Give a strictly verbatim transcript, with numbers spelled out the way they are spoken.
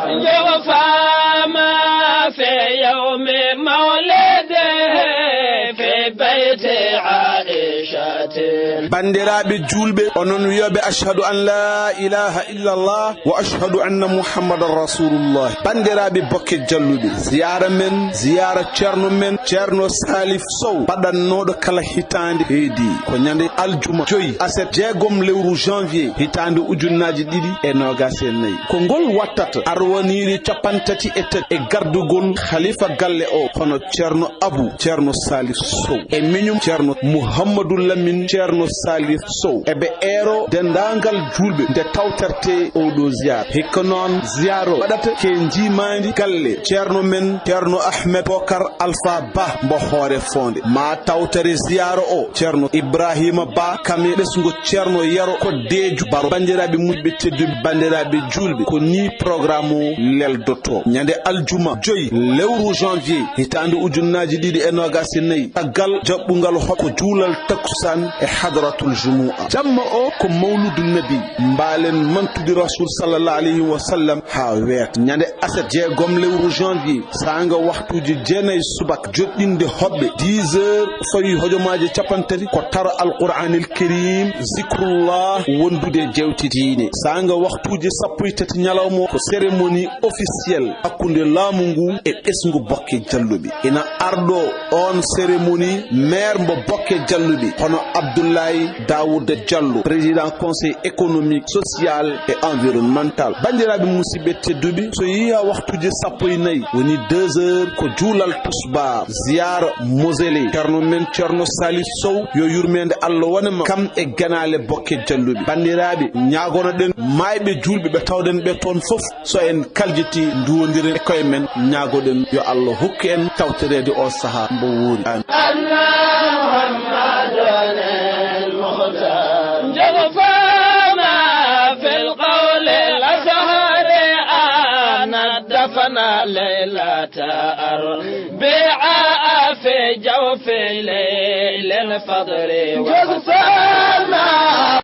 Jogo faama fi yawmi mawlidi fi bayti Aisha. Banndiraaɓe juulɓe, onon wiyooɓe ashhadu an laa ilaaha illallah wa ashhadu anna Muhammadan Rasulullah. Banndiraaɓe Bokke Jalluɓe, ziyaara men, ziyaara ceerno men, Ceerno Salif Sow, baɗannooɗo kala hitaande heedi. Ko ñande aljuma joyi aset jeegom lewru janvier hitaande ujunnaaji ɗiɗi e noogaas e nayi. Ko ngol wattata arwaniiri capanɗe tati e tati e gardugol khalifa galle o, hono Ceerno Abu Ceerno Salif Sow e miñum Ceerno Muhammadu Lamin Ceerno Salif Sow. Eɓe eero denndaangal juulɓe nde tawtortee oɗo ziyaara. Hikka noon ziyaara o waɗata ke njiimaandi galle ceerno men Ceerno Ahmed Bokar Alfa Ba mbo Hoore Foonde. Ma tawtore ziyaara o Ceerno Ibrahima Ba kam e ɓesngu Ceerno Yero Koddeejo Baro. Banndiraaɓe musidɓe tedduɓe, banndiraaɓe juulɓe, ko nii programme o leldotoo. Ñande aljuma joyi lewru janvier hitaande ujunnaaji ɗiɗi e noogaas e nayi, caggal jaɓɓungal hoɓɓe ko juulal takkusaan e hadratul jumu'a. Jamma o ko mawludu nabi, mbaalen mantude Rasul sallallahu alayhi wa sallam haa weeta. Ñande aset jeegom lewru janvier, saanga waxtuuji jeenayi subaka, joɗɗinde hoɓɓe dix heures fawi hojomaaji capanɗe tati, ko taro Alqur'aanil Kariim, zikrullah, wondude e jewte diine. Saanga waxtuuji sappo e tati ñalawma o, ko cérémonie officielle hakkunde laamu ngu e ɓesngu Bokke Jalluɓe. Ina ardo oon cérémonie maire mbo Bokke Jalluɓe, hono Abdoulaye Daouda Diallo, président conseil économique, social et environnemental. Banndiraaɓe musidɓe tedduɓe, so yehi haa waxtuuji sappo e nayi, woni deux heures, ko juulal tusbaar, ziyaara mausolée Ceerno men Ceerno Salif Sow, yo yurmeende Allah wone mo, kam e genaale Bokke Jalluɓe. Banndiraaɓe, ñaagonoɗen maayɓe juulɓe ɓe tawɗen ɓe toon fof, so en kaljiti, nduwondiren e koye men, ñaagoɗen yo Allah hokku en tawtoreede o sahaa mbo wuuri. Amin. Jogo faama fil qawli al azhari an dafana laylata arbi'a fi jawfi laylil fadri. Jogo faama.